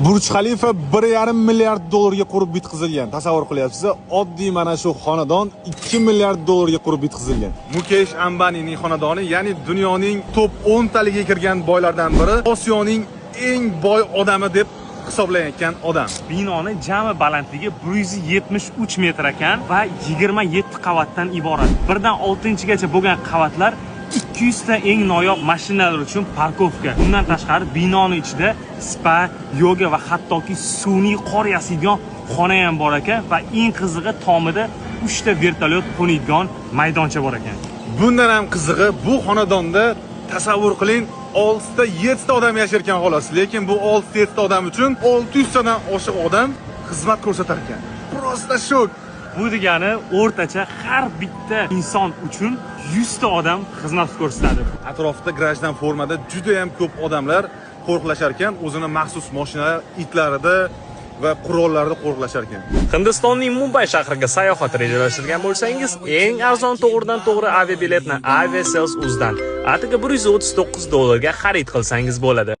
Burj Xalifa 1,5 milliard dollarga qurib bitkazilgan. Tasavvur qilyapsiz, oddiy mana shu xonadon 2 milliard dollarga qurib bitkazilgan. Mukesh Ambanining xonadoni, ya'ni dunyoning top 10 taligiga kirgan boylardan biri, Osiyoning eng boy odami deb hisoblanayotgan odam. Binoni jami balandligi 173 metr ekan va 27 qavatdan iborat. Birdan 6-gacha bo'lgan qavatlar 200 ta eng noyob mashinalar uchun парковка. Bundan tashqari, binoni ichida spa, yoga va hattoki sun'iy qor yasaydigan xona ham bor ekan va eng qizig'i, tomida 3 ta vertolyot qo'nadigan maydoncha bor ekan. Bundan ham qizig'i, bu xonadonda, tasavvur qiling, 6 ta 7 ta odam yashar ekan xolos. Lekin bu 6 ta 7 ta odam uchun 600 tadan oshiq odam xizmat ko'rsatar ekan. Просто шок. Bu degani, o'rtacha har bitta inson uchun 100 ta odam xizmat ko'rsatadi. Atrofda граждан formada juda ham ko'p odamlar qo'riqlashar ekan, o'zini maxsus mashinalar, itlarida va qurollarida qo'riqlashar ekan. Hindistonning Mumbay shahriga sayohat rejalashtirgan bo'lsangiz, eng arzon to'g'ridan to'g'ri aviabiletni Aviasales Uzdan atigi 139 dollarga xarid qilsangiz bo'ladi.